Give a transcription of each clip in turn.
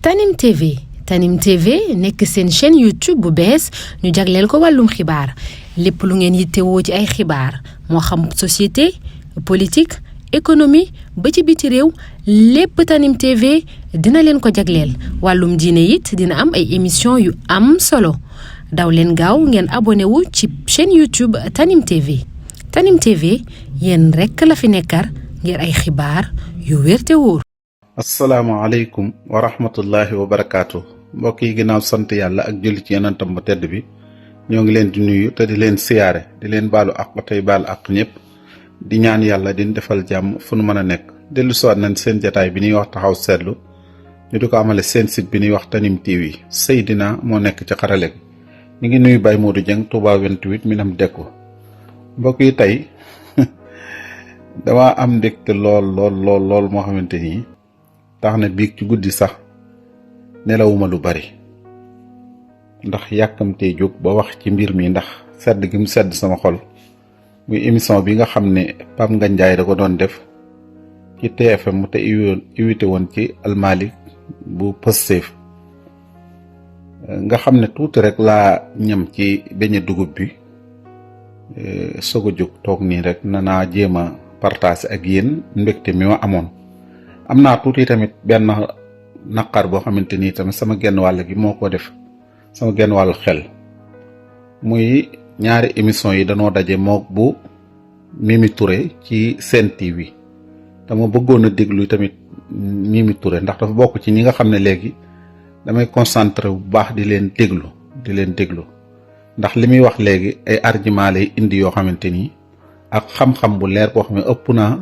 Tanim TV Tanim TV nekk seen chaîne YouTube bu bees ñu jagleel ko wàllum xibaar lépp lu ngeen yittewoo ci ay xibaar moo xam société politique économie ba ci biti réew lépp Tanim TV dina leen ko jagleel wàllum diine it dina am ay émission yu am solo daw leen gaaw ngeen abonné wu ci chaîne YouTube Tanim TV Tanim TV yéen rekk la fi nekkar ngir ay xibaar yu wér te wóor. asalaamaaleykum wa rahmatullahi wa barakaatu mbokk yi ginnaaw sant yàlla ak julli ci yonentam bu tedd bi ñoo ngi leen di nuyu te di leen siyaare di leen baalu ak tey baalu ak ñëpp di ñaan yàlla di defal jàmm fu nu mën a nekk dellu siwaat nañ seen jataay bi ñuy wax taxaw seetlu ñu di ko amale seen site bi ñuy wax Tanim TV Seydina moo nekk ci xarale gi ñu ngi nuyu Baye Modou Dieng Touba 28 Minam Dekko mbokk yi tey dama am mbégte lool moo xamante ni tax na biig ci guddi sax nelawuma lu bari ndax yàkkamtee jóg ba wax ci mbir mi ndax sedd gi mu sedd sama xol muy émission bi nga xam ne Pape Ngagne Ndiaye da ko doon def ci TFM mu te invité woon ci Almalik bu Pastef nga xam ne tuuti rek laa ñam ci beñe dugub bi soog a jóg toog nii rek naa jéem a partager ak yéen mbégte mi ma amoon am naa tuuti tamit benn naqar boo xamante ni tamit sama genn wàll gi moo ko def sama genn wàllu xel muy ñaari émission yi danoo daje mook bu Mimi Touré ci Sen TV dama bëggoon a déglu tamit Mimi Touré ndax dafa bokk ci ñi nga xam ne léegi damay concentré bu baax di leen déglu ndax li muy wax léegi ay argument lay indi yoo xamante ni ak xam-xam bu leer boo xam ne ëpp naa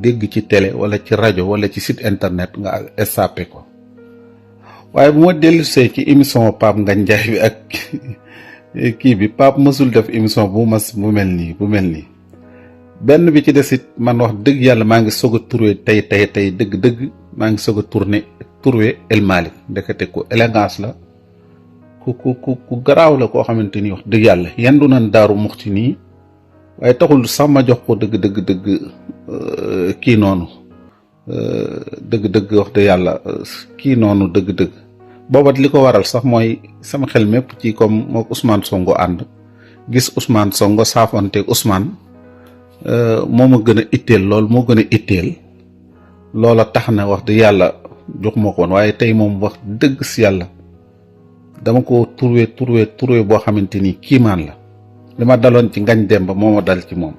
dégg ci télé wala ci rajo wala ci site internet nga SAP ko waaye bu ma dellusee ci émission Pape Ngagne Ndiaye bi ak kii bi Pape mësul def émission bu mel nii benn bi ci desit man wax dëgg yàlla maa ngi soog a trouvé tey dëgg maa ngi soog a trouvé El Malick ndekete ku élégance la ku garaaw la koo xamante ni wax dëgg yàlla yendu nañ Daaru Muxti nii waaye taxul sax ma jox ko dëgg kii noonu dëgg wax dëgg yàlla kii noonu dëgg boobat li ko waral sax mooy sama xel mépp ci comme mook Ousmane Sonko ànd gis Ousmane Sonko saafonteeg Ousmane moo ma gën a itteel lool moo gën a itteel loola tax na wax dëgg yàlla jox ma ko woon waaye tey moom wax dëgg si yàlla dama ko trouvé boo xamante ni kiimaan la li ma daloon ci Ngagne Demba moo ma dal ci moom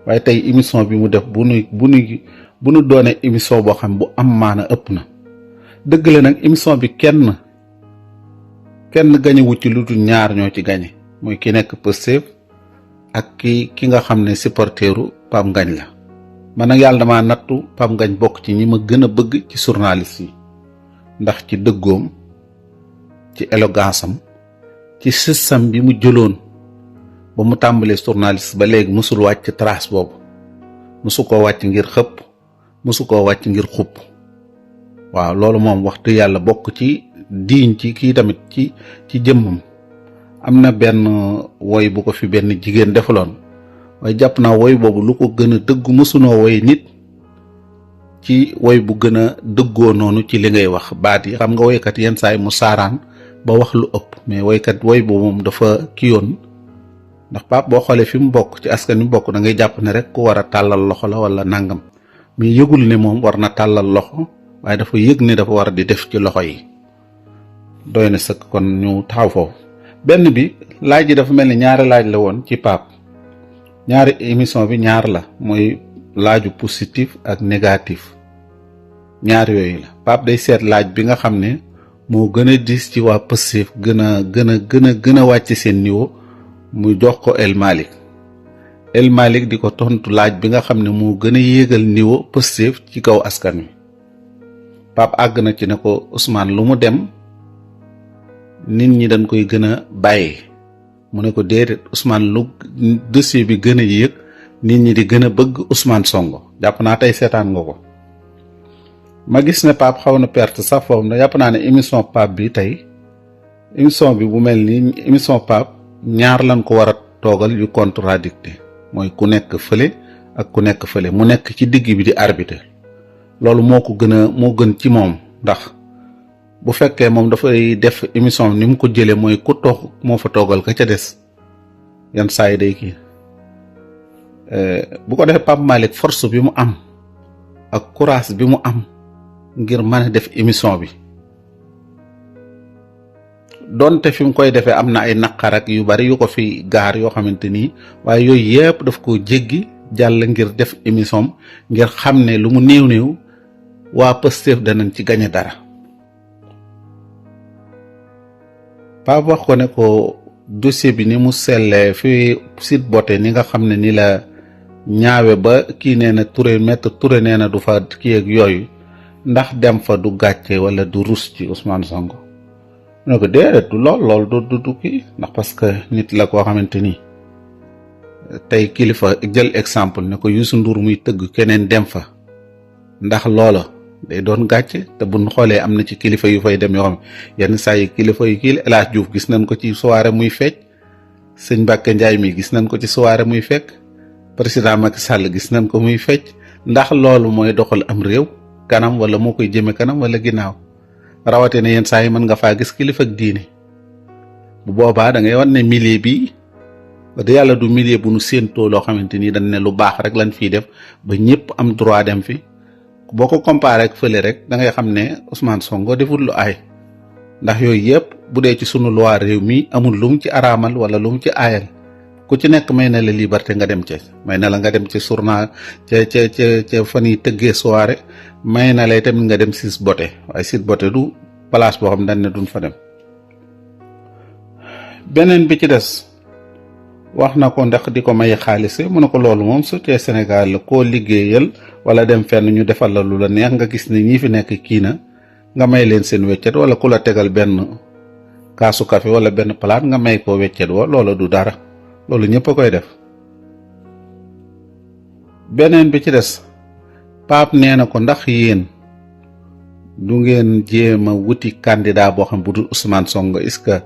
waaye tey émission bi mu def bu nu doonee émission boo xam bu am maana ëpp na dëgg la nag émission bi kenn gañe wu ci lu dul ñaar ñoo ci gañe mooy ki nekk Pastef ak ki nga xam ne supporteru Pape Ngagne la man nag yàlla damaa nattu Pape Ngagne bokk ci ñi ma gën a bëgg ci journaliste yi ndax ci dëggoom ci élégance am ci système bi mu jëloon ba mu tàmbalee journaliste ba léegi mësul wàcc trace boobu mësu koo wàcc ngir xëpp mësu koo wàcc ngir xupp waaw loolu moom wax dëgg yàlla bokk ci diiñ ci kii tamit ci jëmmam am na benn woy bu ko fi benn jigéen defaloon waaye jàpp naa woy boobu lu ko gën a dëggu mësunoo woy nit ci woy bu gën a dëggoo noonu ci li ngay wax baat yi xam nga woykat yenn saa yi mu saaraan ba wax lu ëpp mais woy boobu moom dafa kiyoon ndax Pape boo xoolee fi mu bokk ci askan wi bokk da ngay jàpp ne rek ku war a tàllal loxo la wala nangam mais yëgul ne moom war na tàllal loxo waaye dafa yëg ne dafa war a di def ci loxo yi doy na sëkk kon ñu taxaw foofu benn bi laaj yi dafa mel ni ñaari laaj la woon ci Pape ñaari émission bi ñaar la mooy laaju positif ak négatif ñaar yooyu la Pape day seet laaj bi nga xam ne moo gën a diis ci waa Pastef gën a wàcc seen niveau mu jox ko El Malick di ko tontu laaj bi nga xam ne moo gën a yéegal niveau Pastef ci kaw askan wi Pape àgg na ci ne ko Ousmane lu mu dem nit ñi dañ koy gën a bàyyi mu ne ko déedéet Ousmane lu dossier bi gën a yéeg nit ñi di gën a bëgg Ousmane Sonko jàpp naa tey seetaan nga ko ma gis ne Pape xaw na perte sax foofu na jàpp naa ne émission Pape bi tey émission bi bu mel ni émission Pape ñaar lañ ko war a toogal yu contradicté mooy ku nekk fële ak ku nekk fële mu nekk ci digg bi di arbitre loolu moo gën ci moom ndax bu fekkee moom dafay def émission ni mu ko jëlee mooy ku toog moo fa toogal ka ca des yan saa yi day kii bu ko defee Pape Malick force bi mu am ak courage bi mu am ngir mën a def émission bi donte fi mu koy defee am na ay naqar ak yu bari yu ko fi gaar yoo xamante ni waaye yooyu yëpp daf ko jéggi jàll ngir def émission ngir xam ne lu mu néew waa Pastef danañ ci gañe dara. Pape wax ko ne ko dossier bi ni mu sellee fi Sweet Beauté ni nga xam ne ni la ñaawe ba kii nee na Maître Touré nee na du fa kii ak yooyu ndax dem fa du gàcce wala du rus ci Ousmane Sonko. mu ne ko déedéet du lool du kii ndax parce que nit la koo xamante ni tey kilifa jël exemple ne ko Youssou Ndour muy tëgg keneen dem fa ndax loola day doon gàcce te buñ xoolee am na ci kilifa yu fay dem yoo xam yenn saa yi kilifa yu kii El Hadj Diouf gis nañ ko ci soirée muy fecc sëñ Mbacke Ndiaye mi gis nañ ko ci soirée muy fekk président Macky Sall gis nañ ko muy fecc ndax loolu mooy doxal am réew kanam wala moo koy jëme kanam wala ginnaaw rawate ne yenn saa yi mën nga faa gis kilifa ak diine bu boobaa da ngay wan ne milieu bi da yàlla du milieu bu nu séentoo loo xamante ni dañ ne lu baax rek lañ fiy def ba ñëpp am droit dem fi boo ko comparé ak fële rek da ngay xam ne Ousmane Sonko deful lu aay ndax yooyu yëpp bu dee ci sunu loi réew mi amul lu mu ci araamal wala lu mu ci aayal ku ci nekk may na la liberté nga dem ca may na la nga dem ci journal ca fan yi tëggee soirée may na lay tamit nga dem Sweet Beauté waaye Sweet Beauté du place boo xam dañ ne duñ fa dem. beneen bi ci des wax na ko ndax di ko may xaalis mu ne ko loolu moom su tee Sénégal la koo liggéeyal wala dem fenn ñu defal la lu la neex nga gis ne ñi fi nekk kii na nga may leen seen weccet wala ku la tegal benn kaasu café wala benn palaat nga may ko weccet wa loola du dara loolu ñëpp a koy def. beneen bi ci des Pape nee na ko ndax yéen du ngeen jéem a wuti candidat boo xam bu dul Ousmane Sonko est-ce que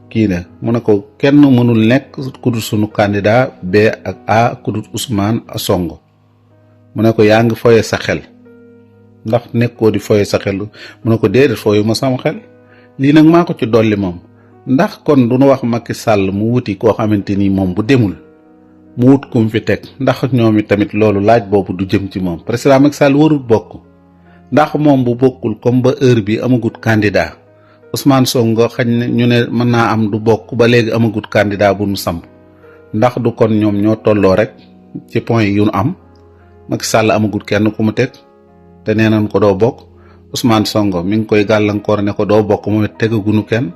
kii ne mu ne ko kenn mënul nekk ku dul sunu candidat B ak A ku dul Ousmane Sonko mu ne ko yaa ngi foye sa xel ndax nekkoo di foye sa xel mu ne ko déedéet foyu ma sama xel lii nag maa ko ci dolli moom ndax kon du nu wax Macky Sall mu wuti koo xamante ni moom bu demul mu wut kum fi teg ndax ñoom tamit loolu laaj boobu du jëm ci moom président Macky Sall warul bokk ndax moom bu bokkul comme ba heure bi amagut candidat Ousmane Sonko xañ ne ñu ne mën naa am du bokk ba léegi amagut candidat bu nu samp ndax du kon ñoom ñoo tolloo rek ci point yu nu am Macky Sall amagut kenn ku mu teg te nee nañ ko doo bokk Ousmane Sonko mi ngi koy gàllankoor ne ko doo bokk moom it tegagunu kenn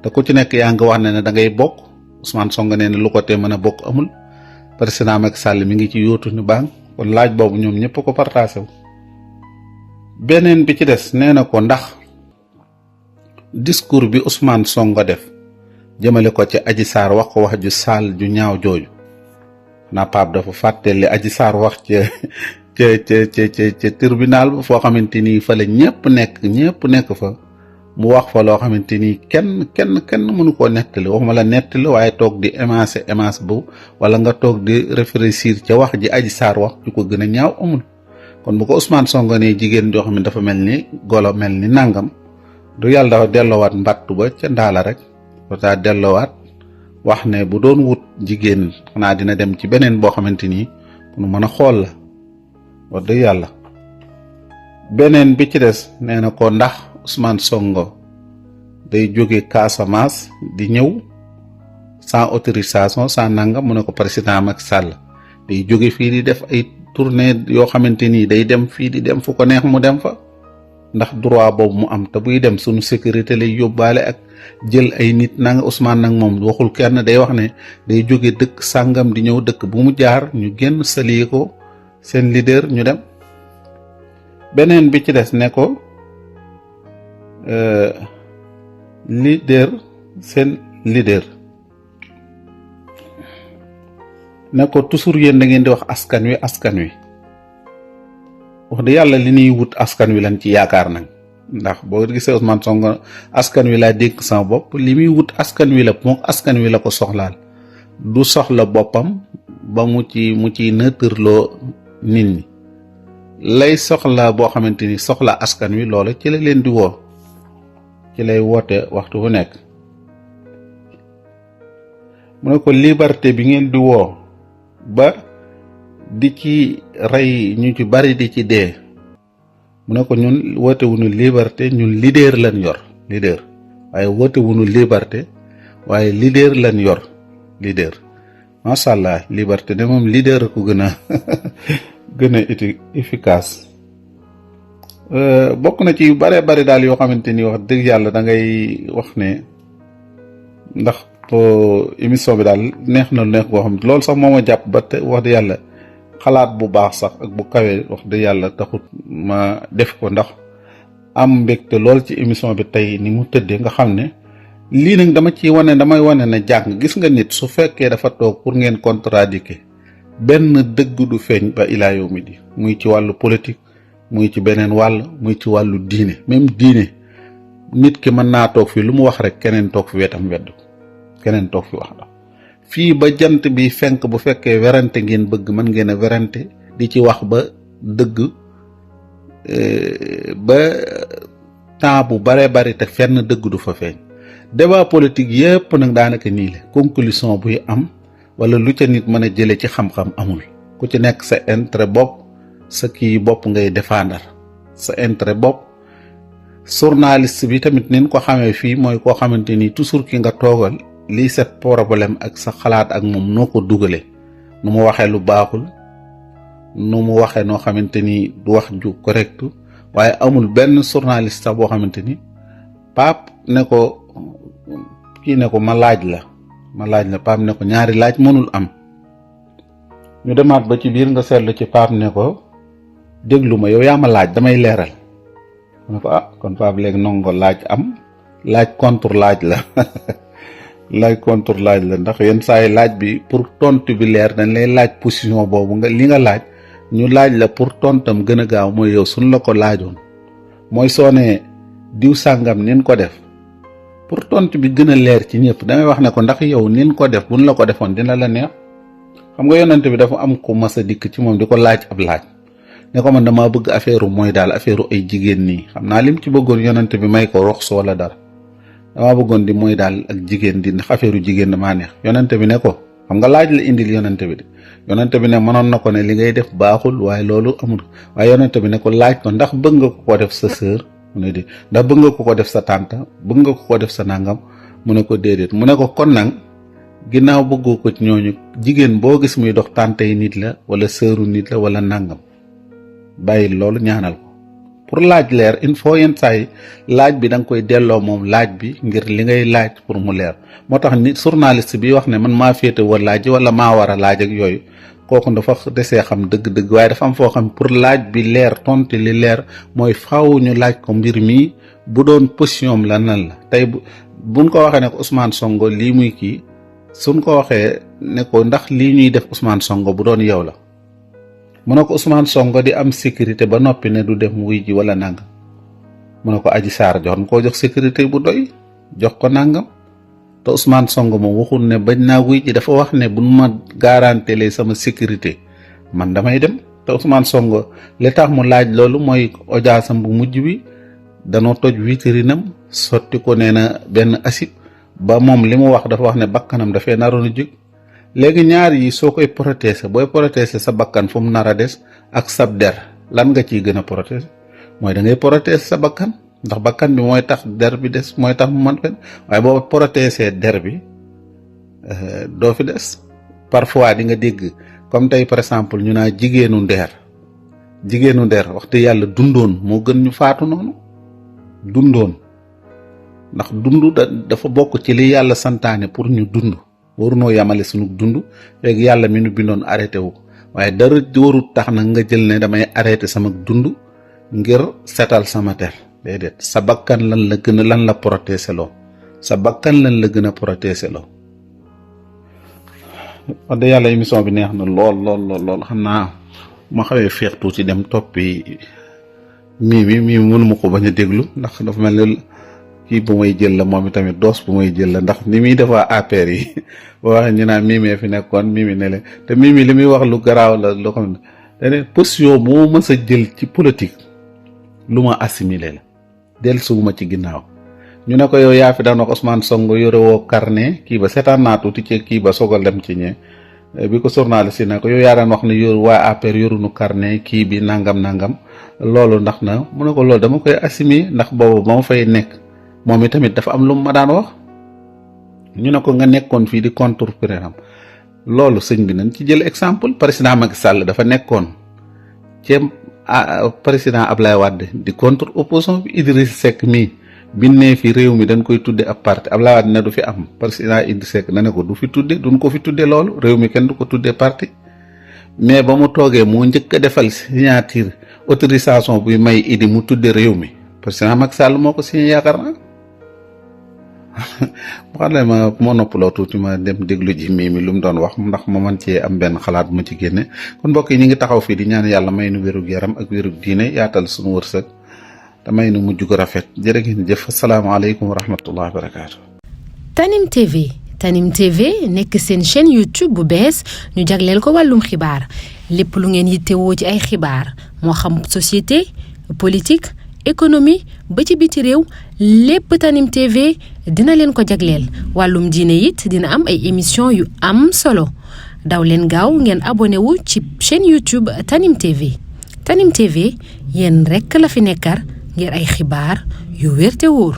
te ku ci nekk yaa ngi wax ne da ngay bokk Ousmane Sonko nee na lu ko tee mën a bokk amul président Macky Sall mi ngi ci yóotu ni bang kon laaj boobu ñoom ñëpp ko partagé wu. beneen bi ci des nee na ko ndax discours bi Ousmane Sonko def jëmale ko ci Adji Sarr wax ko wax ju saal ju ñaaw jooju na Pape dafa fàttali Adji Sarr wax ca tribunal ba foo xamante ni fa la ñëpp nekk fa mu wax fa loo xamante ni kenn mënu koo nettali waxuma la nettali waaye toog di émancé bu wala nga toog di réfléchir ca wax ji Adji Sarr wax ju ko gën a ñaaw amul. kon bu ko Ousmane Sonko ne jigéen joo xam ne dafa mel ni golo mel ni nangam du yàlla dafa delloowaat mbattu ba ca ndaala rek daa delloowaat wax ne bu doon wut jigéen xanaa dina dem ci beneen boo xamante ni ku nu mën a xool la wax dëgg yàlla. beneen bi ci des nee na ko ndax Ousmane Sonko day jóge Casamance di ñëw sans autorisation sans nangam mu ne ko président Macky Sall day jóge fii di def ay tournée yoo xamante ni day dem fii di dem fu ko neex mu dem fa ndax droit boobu mu am te buy dem suñu sécurité lay yóbbaale ak jël ay nit nanga Ousmane nag moom waxul kenn day wax ne day jóge dëkk sàngam di ñëw dëkk bu mu jaar ñu génn salie ko seen leader ñu dem. beneen bi ci des ne ko seen leader ne ko toujours yéen da ngeen di wax askan wi wax dëgg yàlla li ñuy wut askan wi lañ ci yaakaar nag ndax boo gisee Ousmane Sonko askan wi laa dénk sama bopp li muy wut askan wi la moom askan wi la ko soxlaal du soxla boppam ba mu ci nëtërloo nit ñi lay soxla boo xamante ni soxla askan wi loola ci la leen di woo ci lay woote waxtu wu nekk. mu ne ko liberté bi ngeen di woo ba di ci rey ñu ci bari di ci dee, mu ne ko ñun woote wuñu liberté, ñun leader lañ yor, leader, waaye woote wuñu liberté, waaye leader lañ yor, leader. macha allah liberté de moom leader a ko gën a gën a efficace. bokk na ci yu bare bari daal yoo xamante ni wax dëgg yàlla da ngay wax ne ndax émission bi daal neex na neex goo xam loolu sax moo ma jàpp ba te wax dëgg yàlla xalaat bu baax sax ak bu kawee wax dëgg yàlla taxut ma def ko, ndax am mbégte lool ci émission bi tey ni mu tëddee nga xam ne lii nag damay wane ne jàng gis nga nit su fekkee dafa toog pour ngeen contradiquer benn dëgg du feeñ ba ilaa yow mi di, muy ci wàllu politique, muy ci beneen wàll, muy ci wàllu diine. même diine nit ki mën naa toog fii lu mu wax rek keneen toog fi wetam wedd ko, keneen toog fi wax da fii ba jant bi fenk bu fekkee werante ngeen bëgg mën ngeen a werante di ci wax ba dëgg ba temps bu bare bari te fenn dëgg du fa feeñ. débat politique yépp nag daanaka nii la, conclusion buy am wala lu ca nit mën a jële ci xam-xam amul. ku ci nekk sa intérêt bopp, sa kii bopp ngay défendre, sa intérêt bopp. journaliste bi tamit nin ko xamee fii mooy koo xamante ni toujours ki nga toogal lii set problème ak sa xalaat ak moom noo ko dugalee, nu mu waxee lu baaxul, nu mu waxee noo xamante ni du wax ju correct, waaye amul benn journaliste sax boo xamante ni Pape ne ko kii ne ko ma laaj la Pape ne ko ñaari laaj mënul am. ñu demaat ba ci biir nga seetlu ci Pape ne ko déglu ma yow yaa ma laaj damay leeral. mu ne ko kon Pape léegi nongo laaj am, laaj contre laaj la laaj contre laaj la, ndax yenn saa yi laaj bi pour tontu bi leer dañ lay laaj position boobu nga li nga laaj ñu laaj la pour tontam gën a gaaw. mooy yow suñ la ko laajoon, mooy soo ne diw sàngam nin ko def pour tontu bi gën a leer ci ñëpp damay wax ne ko ndax yow nin ko def buñ la ko defoon dina la neex. xam nga yonante bi dafa am ko mas a dikk ci moom di ko laaj ab laaj ne ko man damaa bëgg affaire mooy daal affaire ay jigéen nii, xam naa lim ci bëggoon yonante bi may ko rox wala dara, damaa bëggoon di mooy daal ak jigéen di ndax affaire jigéen damaa neex. yonante bi ne ko xam nga laaj la indil yonante bi de, yonante bi ne mënoon na ko ne li ngay def baaxul waaye loolu amul, waaye yonante bi ne ko laaj ko ndax bëgg nga ko def sa sœur, mu ne di ndax bëgg nga ko def sa tante, bëgg nga ko def sa nangam, mu ne ko déedéet. mu ne ko kon nag ginnaaw bëggoo ko ci ñooñu, jigéen boo gis muy dox tante yi nit la wala sœuru nit la wala nangam, bàyyi loolu ñaanal ko. pour laaj leer il faut yenn saa yi laaj bi da nga koy delloo moom laaj bi ngir li ngay laaj pour mu leer. moo tax nit journaliste bi wax ne man maa féete war laaj wala maa war a laaj ak yooyu, kooku dafa desee xam dëgg-dëgg, waaye dafa am foo xam pour laaj bi leer tontu li leer mooy faaw ñu laaj ko mbir mi bu doon position la nan la. tey buñ ko waxee ne ko Ousmane Sonko lii muy kii, suñ ko waxee ne ko ndax lii ñuy def Ousmane Sonko bu doon yow la, mu ne ko Ousmane Sonko di am sécurité ba noppi ne du dem wuy ji wala nangam, mu ne ko Adji Sarr jox koo jox sécurité bu doy, jox ko nangam, te Ousmane Sonko moom waxul ne bañ naa wuy ji, dafa wax ne buñ ma garantelee sama sécurité man damay dem. te Ousmane Sonko li tax mu laaj loolu mooy audience am bu mujj bi danoo toj vitrinam sotti ko nee na benn acide ba moom li mu wax dafa wax ne bakkanam dafay naroon a jóg. léegi ñaar yi soo koy protéger booy protéger sa bakkan fu mu nar a des ak sab der, lan nga ciy gën a protéger? mooy da ngay protéger sa bakkan, ndax bakkan bi mooy tax der bi des, mooy tax mu mën fen. waaye boo protéger der bi doo fi des. parfois di nga dégg comme tey par exemple ñu naa jigéenu ndeer wax dëgg yàlla dundoon moo gën ñu faatu noonu. dundoon ndax dund dafa bokk ci li yàlla santaane pour ñu dund. warunoo yamale sunu dund léegi yàlla mi nu bindoon arrêté wu ko, waaye dara warut tax na nga jël ne damay arrêté sama dund ngir setal sama der. déedéet, sa bakkan lan la protéger loo, sa bakkan lan la gën a protéger loo. wax dëgg yàlla émission bi neex na lool xam naa ma xawee féex tuuti dem toppi mii mënuma ko bañ a déglu ndax dafa mel ni kii bu may jël la moom tamit doos bu may jël la, ndax ni muy defaa APR yi boo waxee ñu naan Mimi fi nekkoon Mimi ne leen te Mimi li muy wax lu garaaw la loo xam ne position moo mës a jël ci politique lu ma assimilé la, dellusiwuma ci ginnaaw ñu ne ko yow yaa fi daan wax Ousmane Sonko yore woo carnet kii ba seetaan naa tuuti ci kii ba sogal dem ci ñee bi ko journaliste ne ko yow yaa daan wax ne yor waa APR yorunu carnet kii bi nangam loolu ndax na mu ne ko loolu dama koy assumer ndax boobu ba ma fay nekk moom i tamit dafa am lu mu ma daan wax. ñu ne ko nga nekkoon fii di contre président loolu sëñ bi nañ ci jël exemple président Macky Sall dafa nekkoon ci président Ablaye Wade di contre opposition bi Idriss Seck mii bi ne fi réew mi dañ koy tudde ab parti Ablaye Wade ne du fi am président Idriss Seck na ne ko du fi tudde duñ ko fi tudde loolu réew mi kenn du ko tudde parti mais ba mu toogee moo njëkk a defal signature autorisation buy may Idi mu tudde réew mi président Macky Sall moo ko signé yaakaar naa bu xam ne ma noppaloo tuuti ma dem déglu ji mii mi lu mu doon wax ndax ma mën cee am benn xalaat bu ma ci génne kon mbokk yi ñu ngi taxaw fii di ñaan yàlla may nu wérug yaram ak wérug diine yaatal suñu wërsëg te may nu mujj gu rafet jërë ngeen jëf asalaamaaleykum wa rahmatullahi wa barakaatu. Tanim TV nekk seen chaîne YouTube bu bees ñu jagleel ko wàllum xibaar lépp lu ngeen yittewoo ci ay xibaar moo xam société politique économie ba ci biti réew lépp Tanim TV dina leen ko jagleel wàllum diine it dina am ay émission yu am solo daw leen gaaw ngeen abonné wu ci chaîne YouTube Tanim TV Tanim TV yéen rekk la fi nekkar ngir ay xibaar yu wér te wóor